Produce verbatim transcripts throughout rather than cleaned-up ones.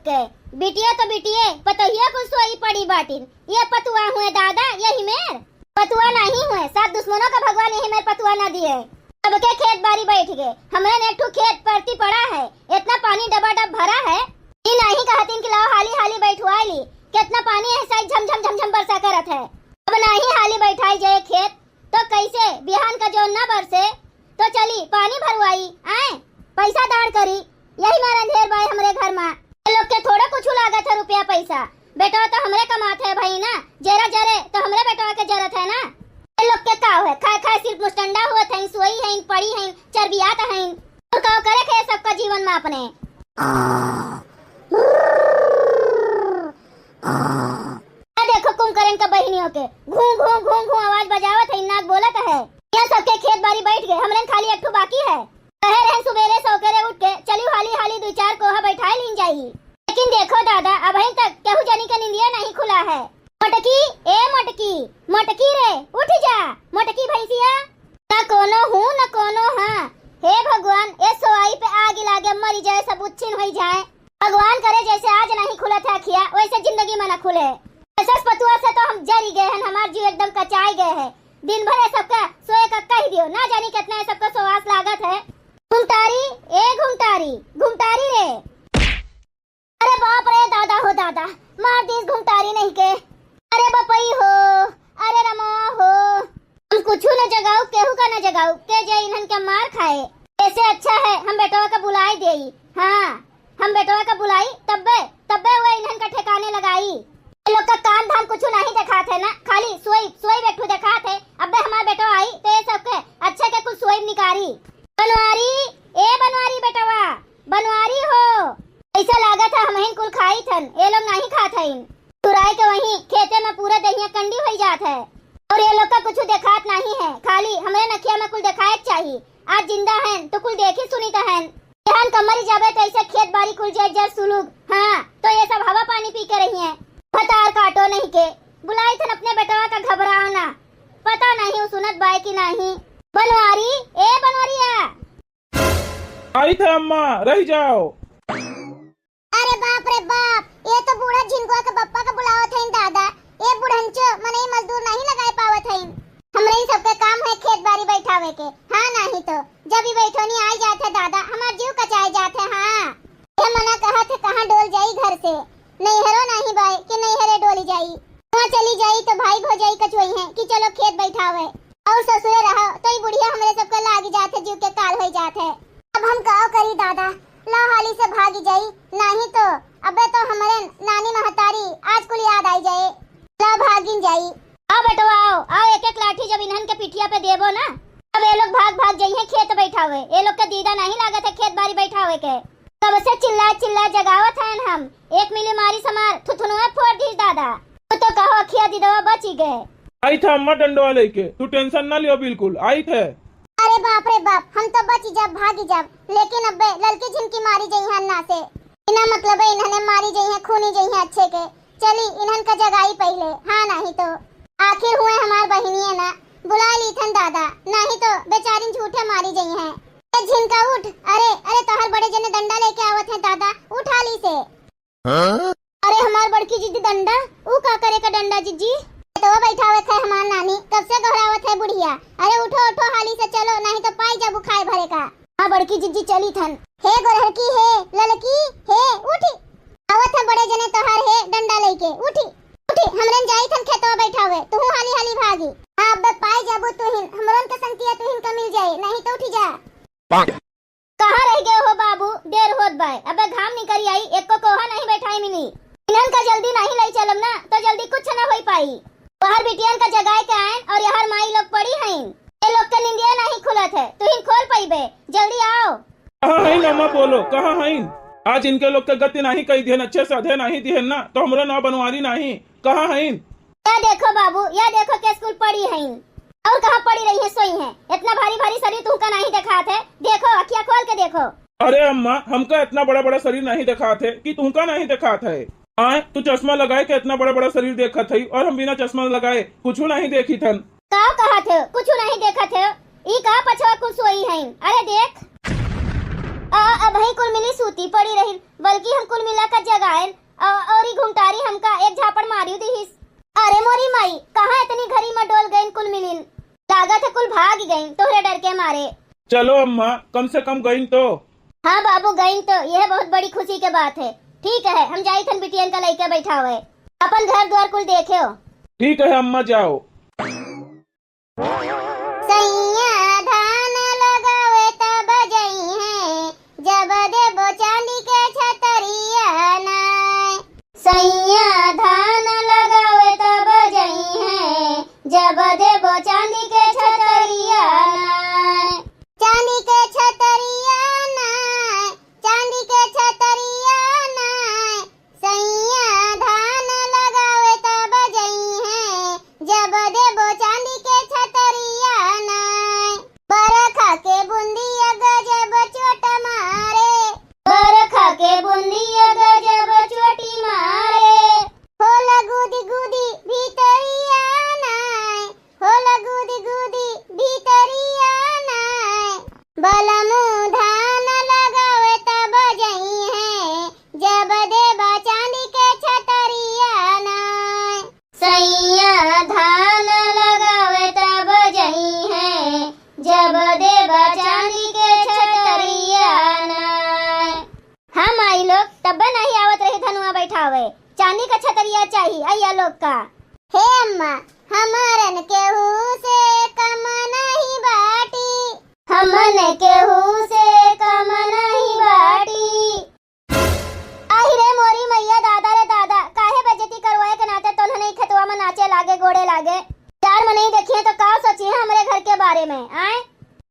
के। बिटिया तो बिटिया, पतोहिया कुल सोई पड़ी बाटिन। ये पतुआ हुए दादा, यही मेर पतुआ नहीं हुए, सब दुश्मनों का भगवान यही मेर पतुआ ना दिए। सबके खेत बारी बैठ गए, हमरे ने एक ठो खेत परती पड़ा है, इतना पानी डबाडब भरा है। ई नहीं कहतीन कि लाओ हाली हाली बैठवाई ली, कितना पानी है, सही झमझम झमझम बरसा करत है। अब नहीं हाली बैठाई जाए खेत, तो कैसे बिहान का जौन ना बरसे, तो चली पानी भरवाई, आए पैसा दाड़ करी, यही मार अंधेर बाय हमरे घर मा। ये लोग के थोड़े कुछ लागत है रुपया पैसा, बेटवा तो हमरे कमात है भाई ना, जरा जरे तो हमरे बेटवा के जरूरत है ना। ये लोग के का है, खाए खाए सिर्फ मुस्टंडा हुआ थे, सोई है, पड़ी है, चरबियात है, और का करे थे सबका जीवन मा अपने। आ देखो कुंभकर्ण का बहिनियों के घूं घूं घूं घूं आवाज बजावत है, नाक बोलत है। यह सबके खेत बारी बैठ गए, हमरन खाली एक ठो बाकी है। कहे रहन सुबेरे सौकेरे उठ के चली हाली हाली दुई चार कोहा बैठाए लीन जाई। लेकिन देखो दादा, अबहिन तक केहू जनी के निंदिया नहीं खुला है। मोटकी, ए मोटकी, मोटकी रे, उठ जा, मोटकी भैंसिया। न कोनो हूँ न कोनो हाँ। हे भगवान, ए सोआई पे आग लागे, मरी जाए, सब उच्छिन होई जाए। भगवान करे जैसे आज नहीं खुलत है अखिया, वैसे जिंदगी में न खुले। ऐसे पतुआ से तो हम जरी गए हैं, हमार जीव एकदम कचाई गए है। दिन भर ये सबका सोए का कह दियो, ना जानी कितना ये सबका सोआस लागत है। घुमटारी, ए घुमटारी, घुमटारी रे। अरे बाप रे दादा हो दादा, मार दीस घुमटारी नहीं के। अरे बपई हो, अरे रमा हो। हम कुछू न जगाऊ, केहू का न जगाऊ, के जे इन्हन के मार खाए। ऐसे अच्छा है हम बेटवा का बुलाई देई। हाँ, हम बेटवा का बुलाई, तब्बे, तब्बे वो इन्हन का ठिकाने लगाई। ये लोग का काम धाम कुछू नहीं देखात है ना, खाली सोई, सोई बेठू देखात है। अब्बे हमार बेटवा आई तो ये सबके अच्छे के कुछ सोई निकारी। बनवारी, ए बनवारी बेटवा, बनवारी हो। ऐसा लागत है हमहिन कुल खाई थन, ये लोग नहीं खात हइन। तुराई के वहीं खेते में पूरा दहिया कंडी होई जात है। और ये लोग का कुछ देखात नहीं है, खाली हमरे नखिया में कुल देखाए के चाही। आज जिंदा हैं तो कुल देखी सुनी तो हैं। बिहान का मरी जाबे तो ऐसे खेत बारी कुल जर जर सुलुग। हाँ, तो ये सब हवा पानी पी के रही हैं। भतार काटो नहीं के, बुलाई थन अपने बेटवा का, घबराओ ना। पता नहीं वो सुनत बाय कि नहीं। बनवारी, ए बनवारिया। आई थे अम्मा, रह जाओ। अरे बाप रे बाप, ये तो बूढ़ा झिनकुआ के बप्पा के बुलावत हईन दादा। ये बुढ़ंचो मनई मजदूर नहीं लगाए पावत हईन। हमरे इन सबके काम है खेत बारी बैठावे के। हाँ, नहीं तो जब ही बैठोनी आई जात है दादा, हमार जीव कचाए जात है। हाँ, ये मना कहत है कहाँ डोल जाई घर से, नैहरो नहीं बाय कि नैहरे डोली जाई। वहाँ चली जाई तो भाई भौजाई कचुई हैं कि चलो खेत बैठावे, और ससुरे रहो तो ई बुढ़िया हमरे सबके लागी जात है, जीव के काल होई जात है। अब हम का करी दादा, ला हाली से भागी जाई, नहीं तो अबे तो हमरे नानी महतारी आज कुल याद आई जाए। ला भागिन जाई। आओ बेटवा आओ, आओ एक एक लाठी जब इन्हन के पिठिया पे देबो ना, तब ये लोग भाग भाग जइहें खेत बैठावे। ये लोग के दीदा नहीं लागत है खेत बारी बैठावे के। कब से चिल्ला चिल्ला जगावत हन हम, एक मिली मारी समार थुथुनुआ फोड़ दीस दादा। तू तो कहो अखिया दीदवा बची गए। आई था अम्मा डंडवा लेके, तू tension ना लियो बिल्कुल, आई थे। अरे बाप रे बाप, हम तो बची जाब, भागी जाब, लेकिन अब्बे ललकी झिनकी मारी जइहन ना से। बिना मतलब इन्हने मारी जइहें, खूनी जइहें अच्छे के। चली इन्हन का जगाई पहिले, हाँ नहीं तो। आखिर हुए हमार बहिनिया ना, बुला ली थन दादा, नहीं तो बेचारिन झूठे मारी जइहें। ए झिनका उठ, अरे अरे तोहर बड़े जने डंडा लेके आवत हैं दादा, उठा ली से। हाँ? अरे हमार बड़की जिज्जी डंडा, ऊ का करे का डंडा जिज्जी? तो बैठावत है हमार नानी, कब से गोहरावत है बुढ़िया। अरे उठो उठो हाली से चलो, नहीं तो पाई जाबू खाए भरे का। हाँ बड़की जिज्जी चली थन। हे गोरहरकी हे, ललकी हे, उठी। आवत है बड़े जने तोहार हे डंडा लेके, उठी। उठी, हमरन जाई थन खेतवा बैठावे, तुहू हाली हाली भागी। हाँ अब्बे पाई जाबू तुहिन, हमरन के संगतिया तुहिन का मिल जाए, नहीं तो उठी जा। कहाँ रह गए हो बाबू? देर होत बाय। अबे घाम निकरी आई, एको कोहा नहीं बैठाई मिली। इन्हन का जल्दी नहीं लई चलब ना, तो जल्दी कुछ ना होई पाई। बाहर बिटियन का जगाए के आयन और यहर माई लोग पड़ी हईन। ये लोग के निंदिया नहीं खुलत है, तुहिन खोल पइबे, जल्दी आओ। कहाँ हईन अम्मा बोलो, कहाँ हईन? आज इनके लोग के गति नहीं कई दिहन, अच्छे से अधे नहीं दिहन ना, तो हमरो ना बनवारी नहीं। कहाँ हईन? या देखो बाबू, या देखो के स्कूल पड़ी हईन। और कहाँ पड़ी रही है, सोई है। इतना भारी भारी शरीर तुमका नहीं देखात है, देखो अखिया खोल के देखो। अरे अम्मा, हमका इतना बड़ा बड़ा शरीर नहीं देखात है कि तुमका नहीं देखात है। आए, तू चश्मा लगाए के इतना बड़ा बड़ा शरीर देखत है और हम बिना चश्मा लगाए कुछ नहीं देखी थन। का कहत है, कुछ नहीं देखत है? ई का पछवा कुल सोई हईन? अरे देख। आ, अबहीं कुल मिली सूती पड़ी रहिन, बल्कि हम कुल मिला का जगाएन, आ, और ई घुमटारी हमका एक झापड़ मारियो दिहिस। अरे मोरी माई, कहाँ इतनी घरी में डोल गइन कुल मिलिन? लागत है कुल भाग गइन तोहरे डर के मारे। चलो अम्मा, कम से कम गइन तो। हाँ बाबू, गइन तो, यह बहुत बड़ी खुशी के बात है। ठीक है, हम जाई थन बिटियन का लइके बैठावे, अपन घर द्वार कुल देखे हो। ठीक है अम्मा, जाओ। सैया धान लगावे तब जइहें, जब देबो चांदी के छतरिया नाय। सैया धान लगावे तब जइहें, जब देबो चांदी के छतरिया नाय। चांदी के छतरिया नाय, चांदी के छतरिया नाय, सैया धान लगावे तब जइहें, जब देबो चांदी के छतरिया नाय। बरखा के बूंदिया गजब चोट मारे, बरखा के बूंदिया गजब चोटी मारे। होला गुदी गुदी भीतरिया नाय, होला गुदी गुदी भीतरिया नाय। बलमू धान लगावे तब जइहें, जब देबा चांदी के छतरिया नाय। सैया धान लगावे तब जइहें, जब देबा चांदी के छतरिया नाय। हाँ माई लोग, तब्बे नहीं आवत रही धनुआ बैठावे, चांदी का छतरिया चाही अइया लोग का। हे अम्मा, हमरन केहू से कम नहीं बाटी, हमन केहू से कम नहीं बाटी। आहि रे मोरी मैया, दादा रे दादा, काहे बेइज्जती करवाए के नाते तोन्हन ई खेतवा में नाचे लागे, गोड़े लागे। चार मनई देखिहें तो का सोचिहें हमरे घर के बारे में, आय?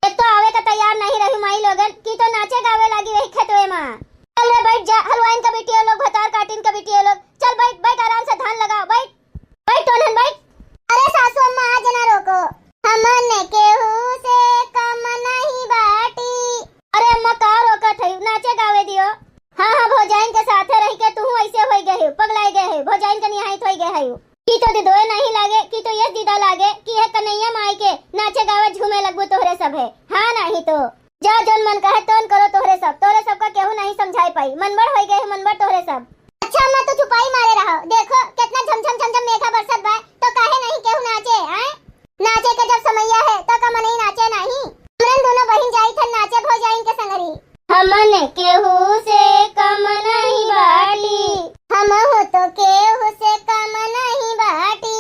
एक तो आवे का तैयार नहीं रही माई लोगन कि तो नाचे गावे लागी वही खेतवे में। चल रे बैठ जा, हलवाइन का बिटिया लोग, भतार काटिन का बिटिया लोग, चल बैठ, बैठ आराम से धान लगाओ, बैठ, बैठ तोन्हन बैठ। अरे सासू अम्मा, आज ना रोको, हमन केहू से कम नहीं बाटी। अरे अम्मा, का रोकत है, नाचे गावे दियो। हाँ हाँ, भौजाइन के साथे रहि के तू ऐसे होई गए हो, पगलाई गए हो, भौजाइन के निहायत होई गए हो। की तो दिदोए नहीं लागे, की तो ये दीदा लागे कि यह कन्हैया माई के नाचे गावे झूमे लगबू तोहरे सब है। हाँ नहीं तो जा, जौन मन कहे तौन करो तोहरे सब, तोहरे सब का केहू नहीं समझाई पाई। मनबड़ होई गए हो, मनबड़ तोहरे सब। अच्छा अम्मा, तू चुपाई मारे रहो, देखो कितना झमझम झमझम मेघा बरसत बा, तो काहे नहीं केहू नाचे, आए? नाचे के जब समैया है, तो का मनई नाचे नाही? हमरन दोनों बहिन जाई थन नाचे भौजाइन के संगरी। हमन केहू से कम नहीं बाटी। हमहू तो केहू से कम नहीं बाटी।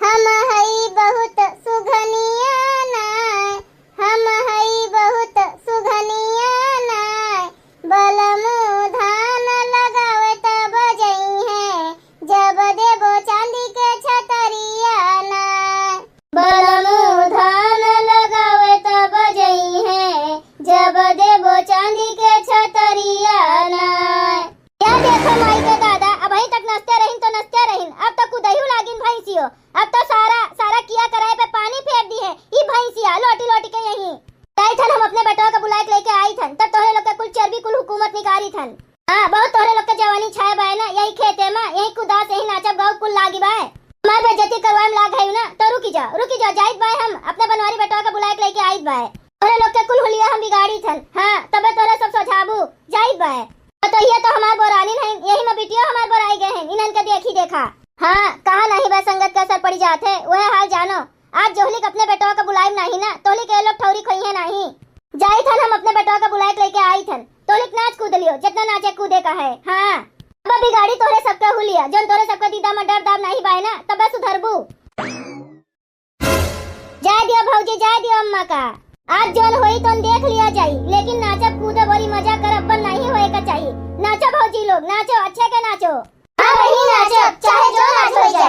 हम हई बहुत सुघनिया नाय, हम हई बहुत सुघनिया नाय। बलमू धान लगावे तब जइहें, जब देबो चांदी के छतरिया नाय। बलमू धान लगावे तब जइहें, जब देबो चांदी के छतरिया नाय। या देखो माई के दादा, अबहीं तक नचते रहिन तो नचते रहिन, अब तो कुदहियो लागिन भैंसियो। अब तो सारा, सारा किया कराए पे पानी फेर दिहे ई भैंसिया लोटी लोटी के यहीं। जाई थन हम अपने बेटवा के बुलाए के लेके आई थन, तब तोहरे लोग के कुल चर्बी कुल हुकूमत निकारी थन। हाँ, बहुत तोहरे लोग के जवानी छाए बाय ना, यही खेते में, यही कुदास, यही नाचब गाओ कुल लागी बाय। हमार बेइज्जती करवाए में लाग है ना, तो रुकी जा, रुकी जा, जाइत बाय हम, अपने बनवारी बेटवा के बुलाए के लेके आइत बाय। तोहरे लोग के कुल हुलिया हम बिगाड़ी थन, हाँ, तबे तोहरे सब सोझाबू, जाइत बाय। तो ये तो हमार बोरानी नहीं, यही में बिटियो हमार बोराई गए हैं, इन्हन के देखी देखा। हाँ, कहा नहीं बा संगत का असर पड़ी जात है, वह हाल जानो। आज जोहली के अपने बेटवा का बुलाइब नाही ना, तोहली के ये लोग ठौरी खोइहे नाही। जाई थन हम अपने बेटवा का बुलाए के लेके आई थन, तोहली के नाच कूद लियो, जितना नाचे कूदे का है। हाँ, अब बिगाड़ी तोहरे सबका हुलिया, जोन तोहरे सबका दीदा में डर दाब नाही बाय ना, तब सुधरबू। जाए दियो भौजी, जाए दियो अम्मा का। आज जोन होई तोन देख लिया जाई, लेकिन नाचब कूदब औरी मजा करब बंद नहीं होए का चाहिए। नाचो भौजी लोग, नाचो, अच्छे के नाचो। हाँ बहिनी, नाचब, चाहे जो नाच होई जाए।